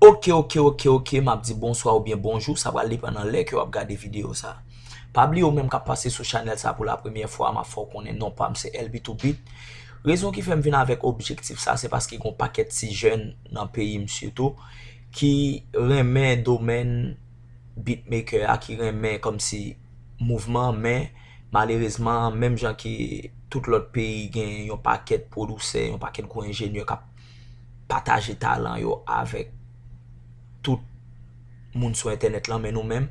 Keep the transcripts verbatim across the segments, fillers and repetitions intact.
Ok, ok, ok, ok, m ap di bonswa oubyen bonjou, sa pral depann nan lè ke w ap gade videyo sa. Pa bliye ou menm k ap pase sou chanèl sa pou la premyè fwa, m ap fè w konnen non pa m se L B two Beat. Rezon ki fè m vin avèk objektif sa, se paske gen yon pakèt ti jèn nan peyi m sitou ki renmen domèn beatmaker a, ki renmen kòmsi mouvman, men malerezman, menm jan ke tout lòt peyi gen yon pakèt pwodiktè, yon pakèt gwo enjenyè k ap pataje talan yo avèk tout moun sou entènèt lan, men nou menm,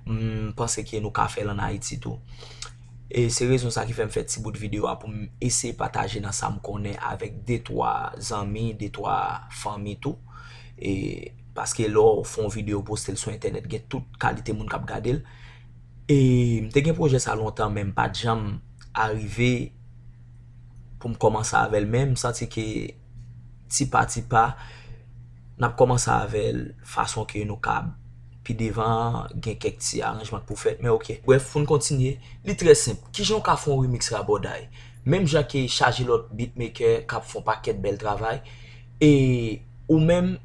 m panse ke nou ka fè l ann Ayiti tou. E se rezon sa ki fè m fè ti bout videyo a pou m eseye pataje nan sa m konnen avèk de twa zanmi, de twa fanmi tou. E paske lè w fè yon videyo, poste l sou entènèt, gen tout kalite moun k ap gade l. E m te gen pwojè sa lontan, men m pa t janm arive pou m kòmanse avè l, men m santi ke ti pa ti pa, n ap kòmanse avè l fason ke nou ka pi devan, gen kèk ti aranjman k pou fèt, men ok. Brèf, pou n kontinye, li trè senp. Kijan w ka fè yon remix rabòday? Menm jan ke chaje lòt beatmaker k ap fè yon pakèt bèl travay, e ou menm,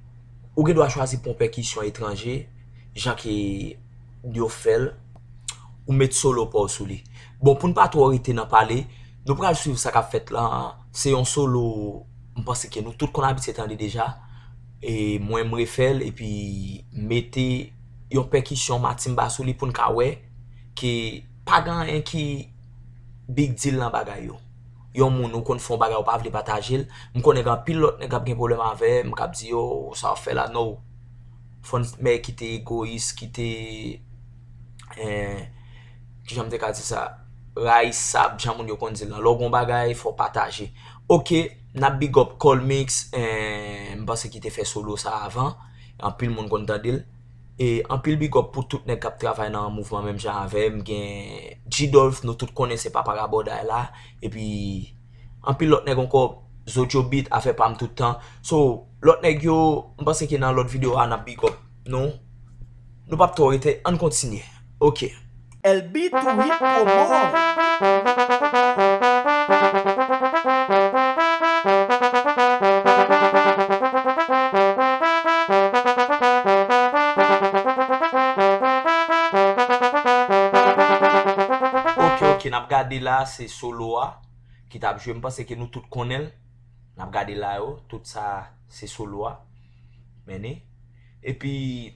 ou gen dwa chwazi pran pèkisyon etranje, jan ke yo fè l, ou met solo pa w sou li. Bon, pou n pa twò rete nan pale, nou pral swiv sa k ap fèt la. Se yon solo, m panse ke nou tout konn abitye tande deja. E mwen, m refè l, epi m mete yon pèkisyon matimba sou li pou n ka wè ke pa gen anyen ki big deal nan bagay yo. Yon moun ou konn fè yon bagay ou pa vle pataje l, m konnen gen anpil lòt nèg k ap gen pwoblèm avè m, k ap di, "Yo, sa w ap fè la, no." Fò n, men kite egoyis, kite, eh, kijan m te ka di sa, rayisab, jan moun yo konn di l lan. Lè w gen yon bagay, fò w pataje. Ok, n ap big up Colmix, eh, m panse ki te fè solo sa avan. Anpil moun konn tande l. E anpil big up pou tout nèg k ap travay nan mouvman menm jan avè m. Gen G Dolph, nou tout konnen se papa rabòday la. Epi anpil lòt nèg ankò, Zodjo Beat, afè pa m tout tan. So, lòt nèg yo, m panse ke nan lòt videyo a, n ap big up nou. Nou p ap twò rete, ann kontinye. Ok. L B two Hit Promo. Ok, ok, n ap gade la, se solo a ki t ap jwe. M panse ke nou tout konnen l. N ap gade la yo, tout sa se solo a. Men ni. Epi,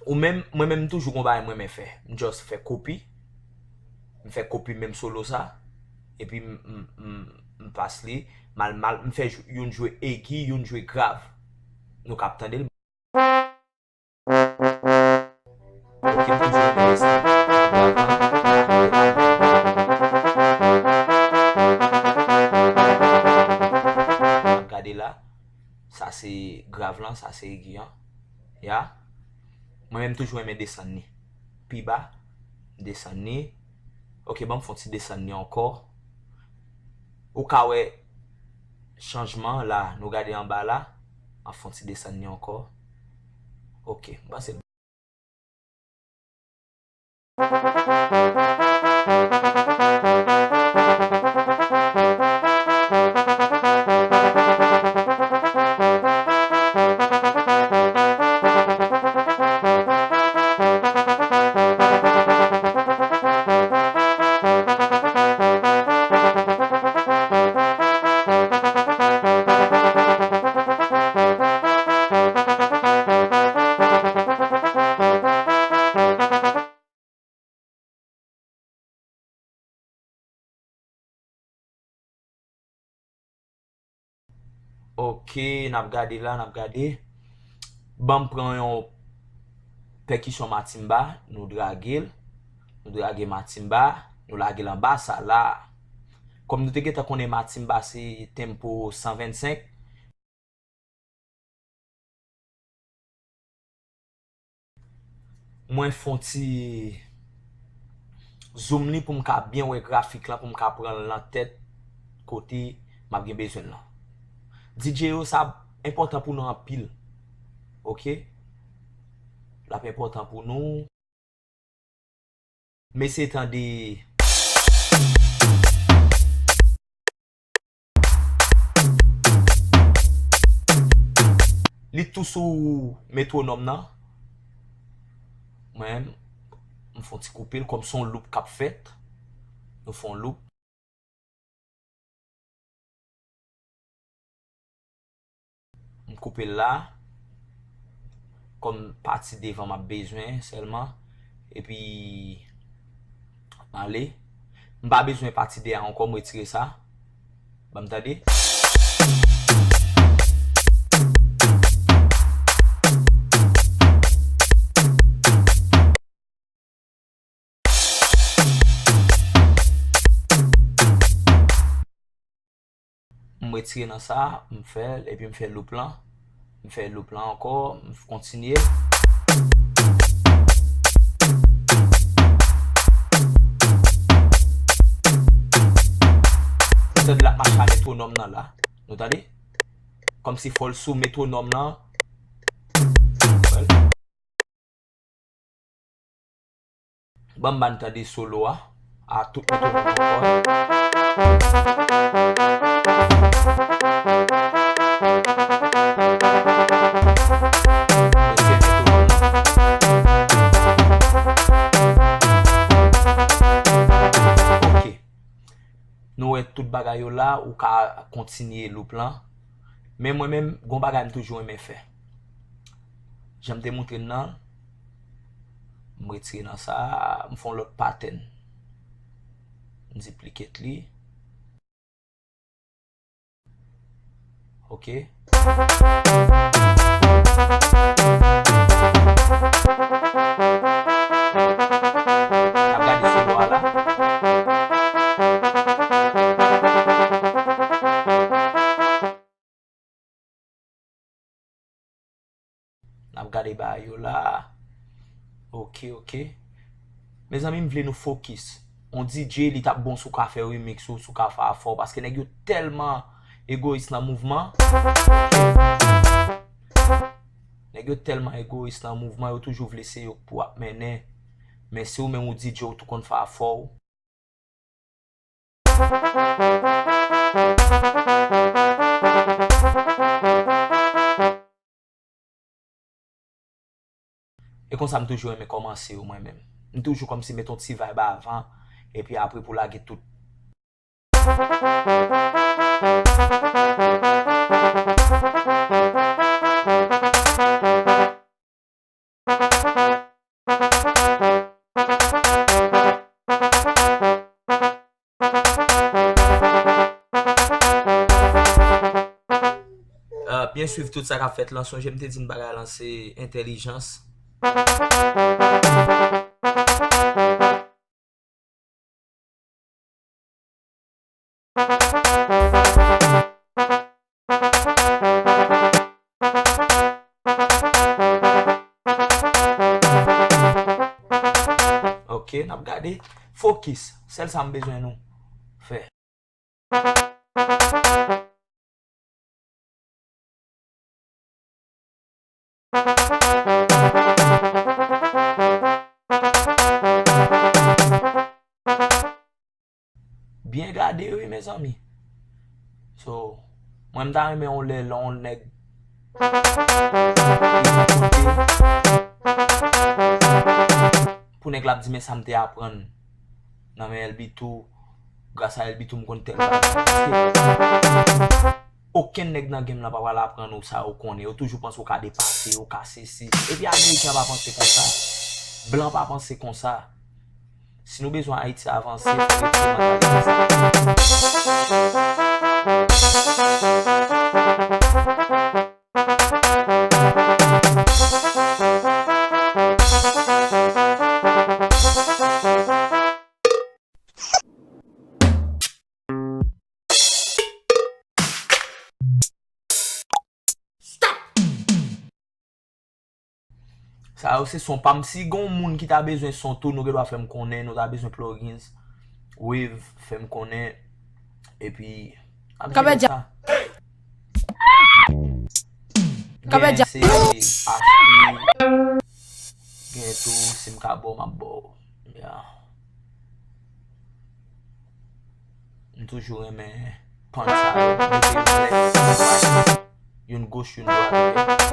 ou menm, mwen menm m toujou gon bagay mwen renmen fè. M just fè kopi. M fè kopi menm solo sa. Epi m, m, m, m pas li. Mal, mal, m fè jou-, youn jwe egi, youn jwe grav. Nou k ap tande l. Ok, m toujou renmen desann. N ap gade la. Sa se grav lan, sa se egi an. Ya. Mwen menm toujou renmen desann li. Pi ba, m desann li. Ok, ban m fè yon ti desann li ankò. Ou ka wè chanjman la, nou gade anba la. M ap fè yon ti desann li ankò. Ok, m panse l. Ok, n ap gade la, n ap gade. Ban m pran yon pèkisyon matimba, nou drage l. Nou drage matimba, nou lage l anba sa la. Kòm nou te gentan konnen matimba se tempo san vennsenk, mwen fè yon ti zoom li pou m ka byen wè grafik lan, pou m ka pran l nan tèt kote m ap gen bezwen l lan. D J yo, sa enpòtan pou nou anpil. Ok? L ap enpòtan pou nou. Mesye, tande. Li tou sou metwonòm nan. Mwen, m fè yon ti koupe l, kòm se yon loup k ap fèt. Nou fè yon loup. M koupe l la. Kòm pati devan m ap bezwen sèlman. Epi, m ale. M pa bezwen pati dèyè a ankò, m retire sa. Ban m tande. M retire nan sa, m fè l, epi m fè loup lan. M fè loup lan ankò, m kontinye. Ou tande l ap mache a metwonòm nan la. Nou tande? Kòmsi fò l sou metwonòm nan. Ban m ba n tande solo a, a tout metwonòm ankò. Mete metwonòm nan. Ok. Nou wè tout bagay yo la, ou ka kontinye loup lan. Men mwen menm, gon bagay m toujou renmen fè. Jan m te montre n nan, m retire nan sa, m fè yon lòt patèn. M duplicate li. Ok. N ap gade solo a la. N ap gade bagay yo la. Ok, ok. Mezanmi, m vle nou fokis. On D J, li t ap bon si w ka fè remix ou, si w ka fè afè w, paske nèg yo tèlman egoyis nan mouvman. Nèg yo tèlman egoyis nan mouvman, yo toujou vle se yo k pou ap mennen. Men si w menm ou D J, ou tou konn fè afè w. E konsa m toujou renmen kòmanse yo mwen menm. M toujou kòmsi met yon ti vibe avan, epi apre pou lage tout. Euh, byen swiv tout sa k ap fèt lan. Sonje m te di n bagay lan se entèlijans. Ok, n ap gade. Fokis. Sèl sa m bezwen nou fè. Byen gade wi, mezanmi. So, mwen m ta renmen yon lè lè yon nèg pou nèg la ap di men sa m te aprann nan men L B two, gras a L B two m konn tèl bagay. Paske okenn nèg nan game lan pa pral aprann ou sa yo konnen. Yo toujou panse ou ka depase yo, ou ka sesi. Epi Ameriken pa panse konsa. Blan pa panse konsa. Si nou bezwen Ayiti avanse, fò yo kite mantalite sa. Sa yo se son pa m. Si gon moun ki ta bezwen son tou, nou gendwa fè m konnen, nou ta bezwen plugins, Wave, fè m konnen, epi n ap jere sa. Gen se achte, gen tou, si m ka ba w, m ap ba w. Yeah. M toujou renmen pan sa yo. Mete yo lè, youn goch, youn dwat, ok?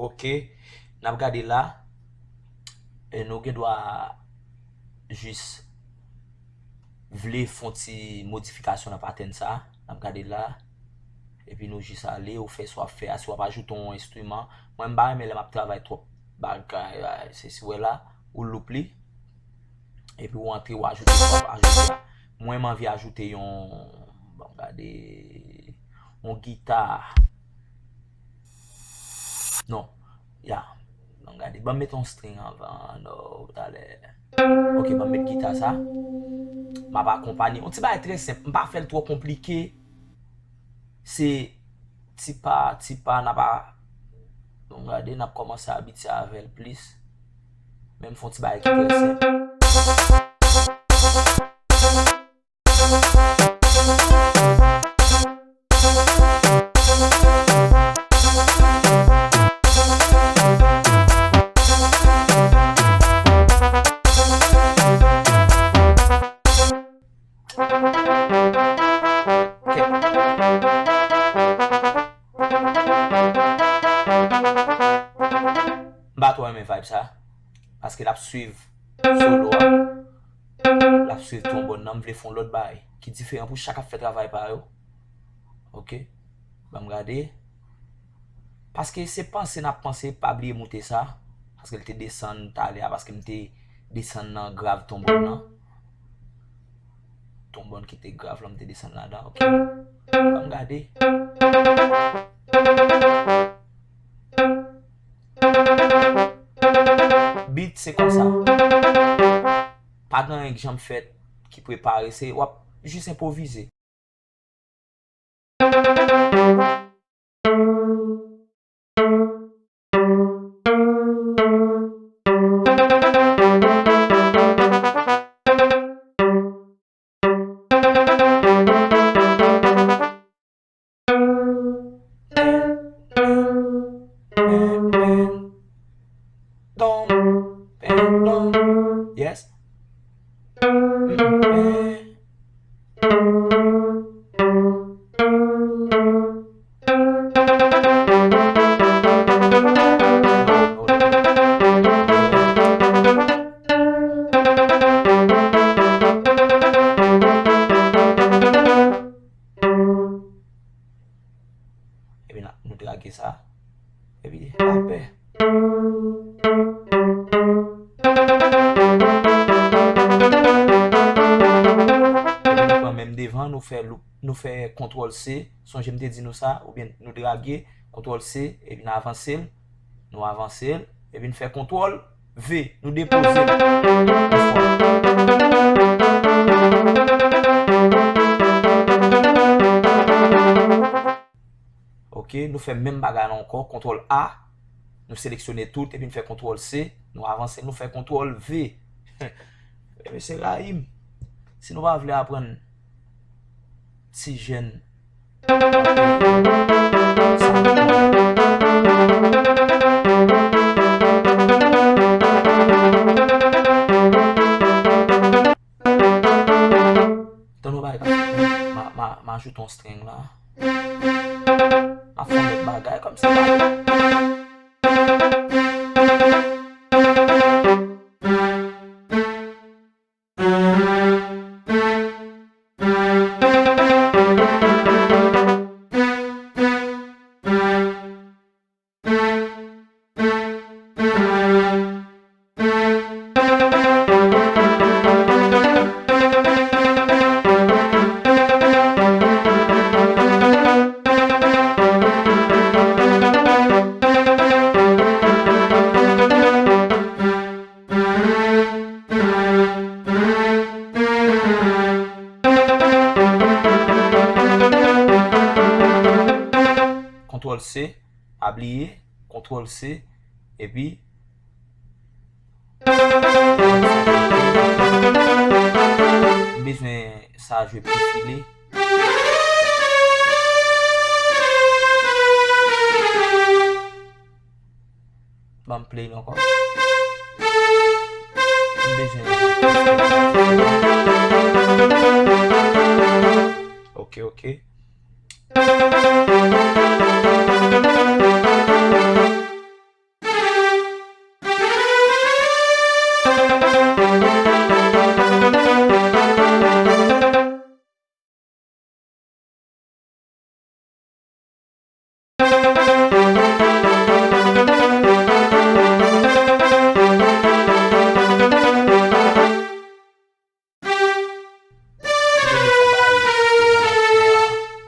Ok, n ap gade la, e nou gen dwa jis vle fè yon ti modifikasyon nan patèn sa, n ap gade la, epi nou jis ale, ou fè sa w ap fè a, si w ap ajoute yon enstriman, mwen m pa renmen lè m ap travay twòp bagay, se si w wè la, ou loup li, epi w antre, w ajoute sa w ap ajoute a. Mwen, m anvi ajoute yon, ban m gade, yon gita. Non, ya, ban m gade, ban m met yon string anvan, non, talè. Ok, ban m met gita sa. M ap akonpanye. Yon ti bagay trè senp, m pa fè l twò konplike. Se ti pa, ti pa, n ap a, bon, gade, n ap kòmanse abitye avè l plis. Men m fè yon ti bagay ki trè senp. Ok. M pa twò renmen vibe sa, paske l ap swiv solo a, l ap swiv twonbòn nan, m vle fè yon lòt bagay ki diferan pou chak ap fè travay pa yo. Ok. Ban m gade. Paske se panse n ap panse, pa bliye moute sa. Paske l te desann talè a, paske m te desann nan grav twonbòn nan. Twonbòn ki te grav la, m te desann ladan, ok. Ban m gade. Beat se konsa. Pa gen anyen k janm fèt ki prepare, se w ap jis enpwovize. Yes. Epi n ap, nou drage sa. Epi, lapè. Epi nou pran menm devan, nou fè loop, nou fè kontwòl C. Sonje m te di nou sa, oubyen nou drage, kontwòl C, epi n avanse l. Nou avanse l, epi n fè kontwòl V, nou depoze l. Ok, nou fè menm bagay la ankò, kontwòl A, nou seleksyone tout, epi n fè kontwòl C, nou avanse l, nou fè kontwòl V. Mesye Raïm, si nou pa vle aprann ti jèn Tann yon bagay k ap fèt, m a, m a, m a ajoute yon string la. M a fè yon lòt bagay kòmsi. Kontwòl C, pa bliye, kontwòl C, epi Sa jwe pi file. Ban m play l ankò. M bezwen. Ok, ok.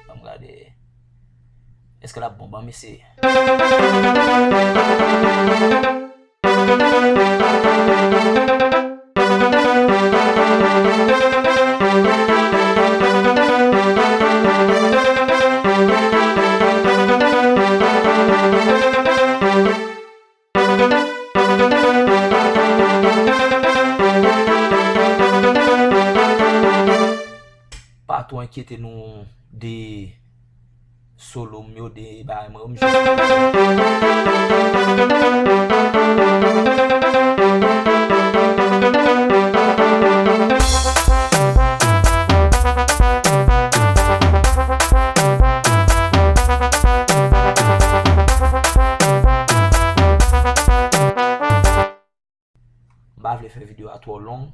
Ban m gade. Èske l ap bon? Ban m eseye. Pa twò enkyete nou de solo m yo, de bagay mwen yo, m jis M pa vle fè videyo a twò long.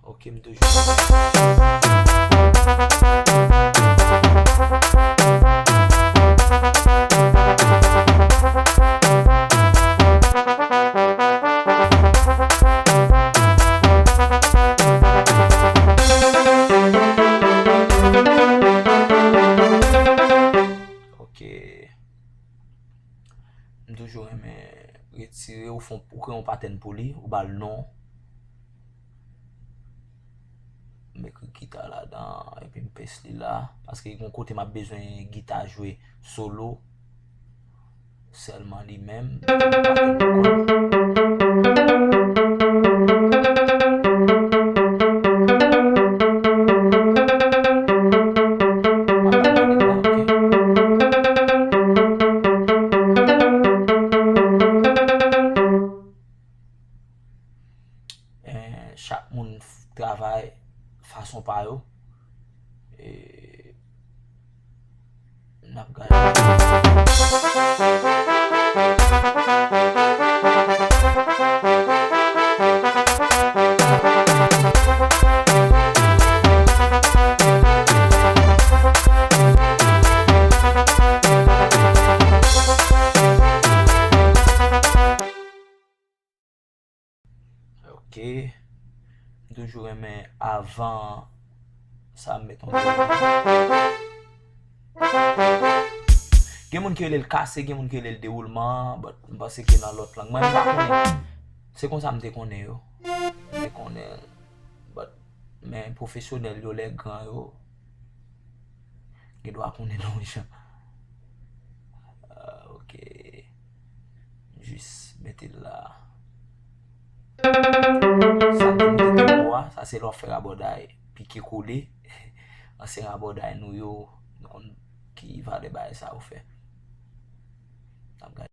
Ok, m toujou. Ok. M toujou renmen retire, ou fè, ou kreye yon patèn pou li, ou ba l non. M ekri gita ladan, epi m pes li la, paske gen yon kote m ap bezwen gita jwe solo, sèlman li menm. Eh, chak moun f-, travay fason pa yo. E n ap gade. Ok. M toujou renmen avan sa m met yon. Gen moun ki rele l kase, gen moun ki rele l dewoulman, but m panse ke nan lòt lang. Mwen, m pa konnen. Se konsa m te konnen yo. M te konnen, but, men pwofesyonèl yo, lè gran yo, gen dwa konnen l yon jan. Ah, ok. Jis mete l la. Sa nou te tempo a, sa se lè w ap fè rabòday, pike kole. Ansyen rabòday nou yo, nou konn ki valè bagay sa yo fè. N ap gade.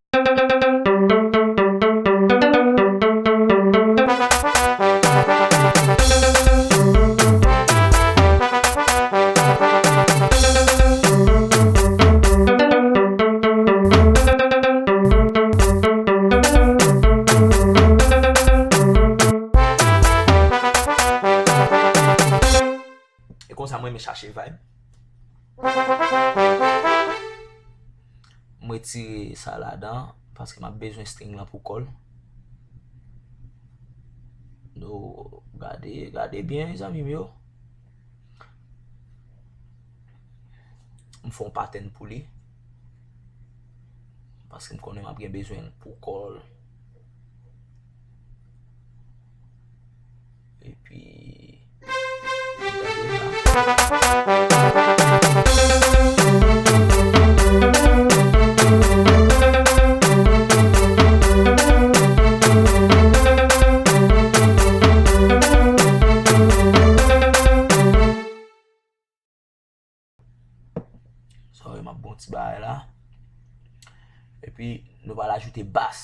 E konsa mwen, mwen chache vibe. Mwen retire sa ladan paske m ap bezwen string lan pou kò l. Nou gade, gade byen, zanmi m yo. M fè yon patèn pou li. Paske m konnen m ap gen bezwen l pou kò l. Epi, Epi nou pral ajoute bas.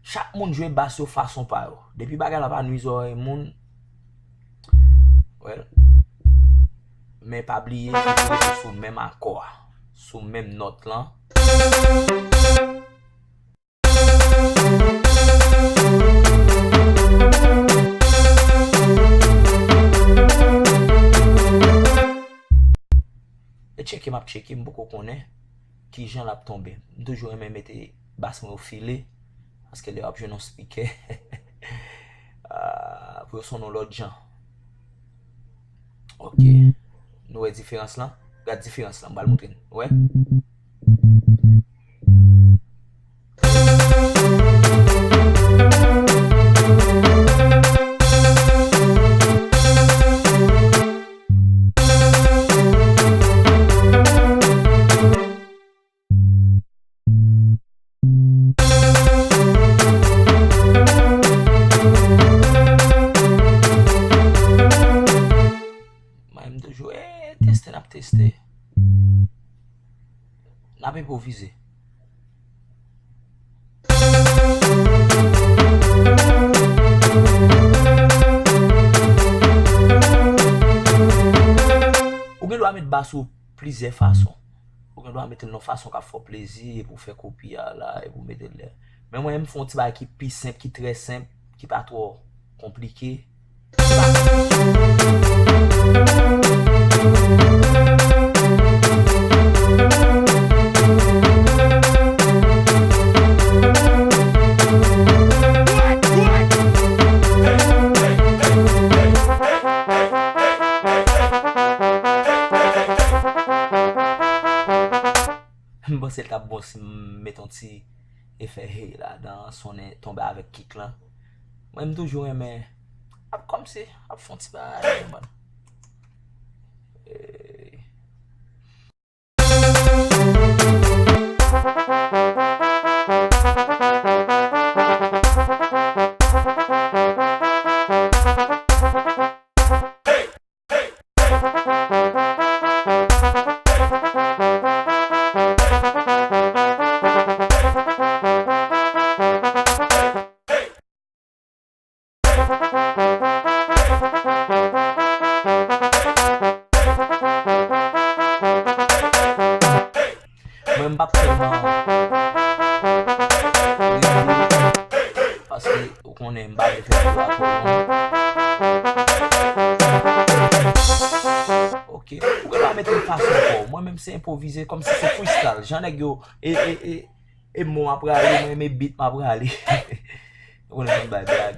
Chak moun jwe bas yo fason pa yo. Depi bagay la pa nwi zòrèy moun, well, men pa bliye, nou rete sou menm akò a, sou menm nòt lan. E tcheke m ap tcheke, m poko konnen kijan l ap tonbe. M toujou renmen mete bas mwen yo file, paske lè w ap jwe nan yon spikè, ah, pou yo sonnen yon lòt jan. Ok. Nou wè diferans lan? Gad diferans lan, m pral montre n. Ou wè? Mwen, m toujou, eh, teste, n ap teste. N ap enpwovize. Ou gen dwa met bas ou plizyè fason. Ou gen dwa mete l nan fason k ap fè w plezi, epi w fè kopi a la, epi w mete l dèyè. Men mwen, m fè yon ti bagay ki pi senp, ki trè senp, ki pa twò konplike. M panse l t ap bon si m met yon ti efè hey ladan, sonnen tonbe avèk kick lan. Mwen, m toujou renmen ap kòmsi, ap fè yon ti bagay, man. Eh. Mwen, m p ap tèlman rete, paske ou konnen m pa vle fè videyo a twò long. Ok, ou gen dwa mete l fason pa w. Mwen menm se enpwovize, kòmsi se freestyle. Jan nèg yo, e, e, e, e mo m ap rale, mwen menm e beat m ap rale. Ou konnen se yon bay blag.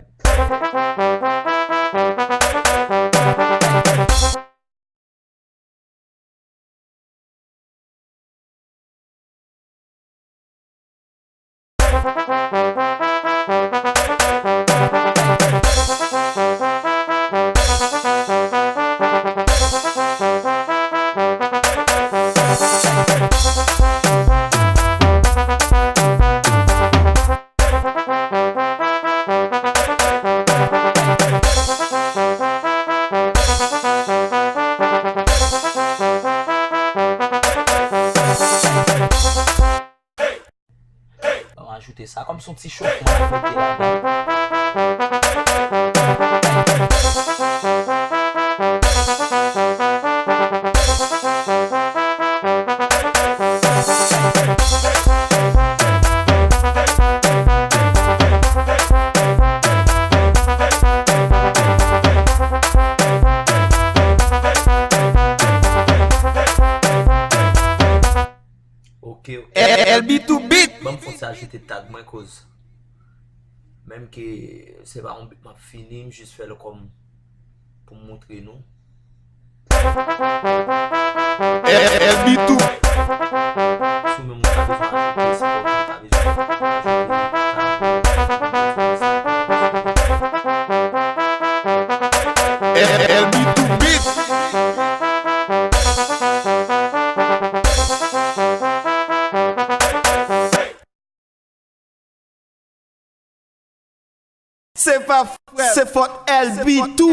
Ban m ajoute sa kòm se yon ti chofman m ap mete ladan. Ok, ok. L B two beat. Ban m fè yon ti ajoute tag mwen, koz menm ke se pa yon beat m ap fini, m jis fè l kòm pou m montre nou. L B two. Si w menm ou ta bezwen ajoute, si w ta bezwen ajoute tag, L B two beat. Se pa frè, se fòt L B two.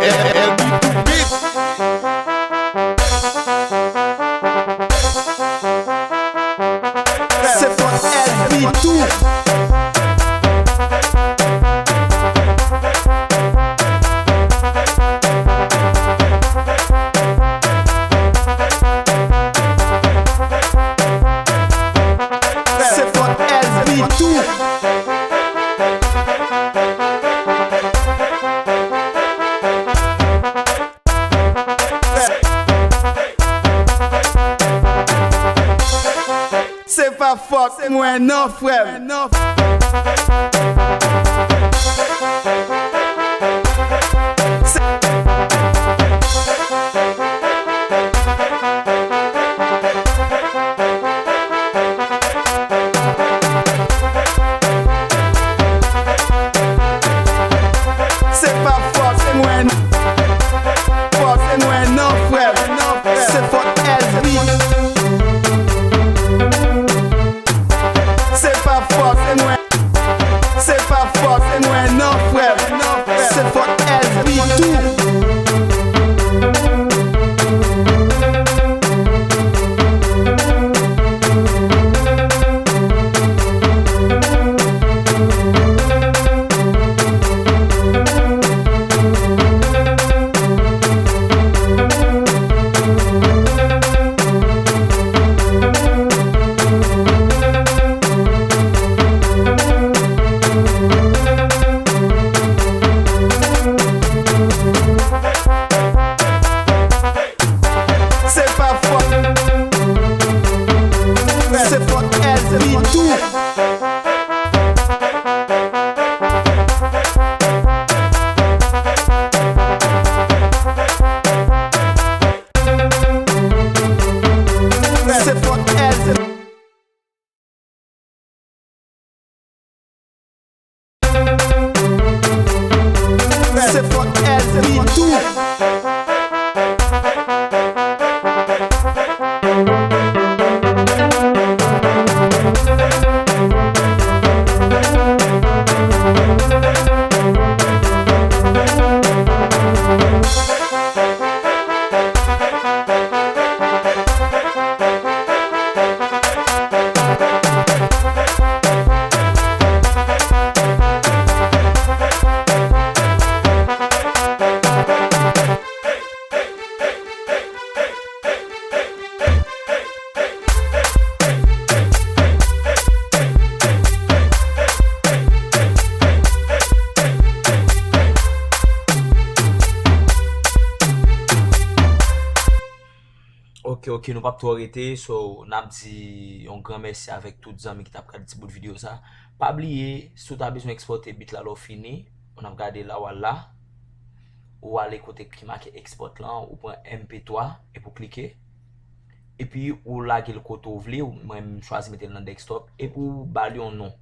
L B two beat. Bitou. Se fòt L B tou. Se pa fòt mwen non, frè m. Se pa fòt mwen, fòt mwen non, frè m. Se fòt L B. Se pa fòt mwen. Se pa fòt mwen non, frè m. Se fòt L B tou. Se pa fòt. Se fòt L B tou. Se fòt L B. Se fòt L B tou. Ok, ok, nou p ap twò rete, so n ap di yon gran mèsi avèk tout zanmi ki t ap gade ti bout videyo sa. Pa bliye, si w ta bezwen ekspòte beat la lè w fini, n ap gade la w al la, ou ale kote ki make export lan, ou pran M P twa epi w klike. Epi ou lage l kote w vle, mwen m chwazi mete l nan desktop, epi w ba l yon non.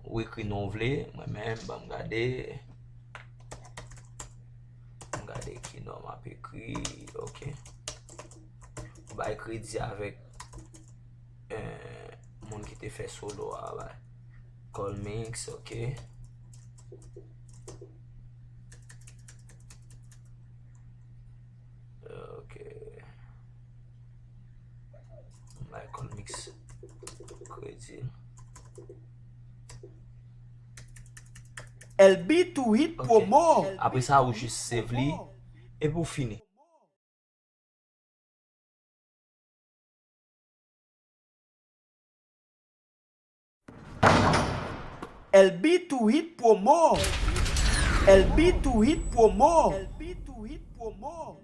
Ou ekri non w vle, mwen menm, ban m gade. M gade ki non m ap ekri, ok. Ou bay kredi avèk, euh, moun ki te fè solo a, bay. Colmix, ok. Ok. Michael Mix. Kredi. L B two Hit Promo. Apre sa, ou jis save li. Epi ou fini. L B two Hit Promo. L B two Hit Promo. L B two Hit Promo.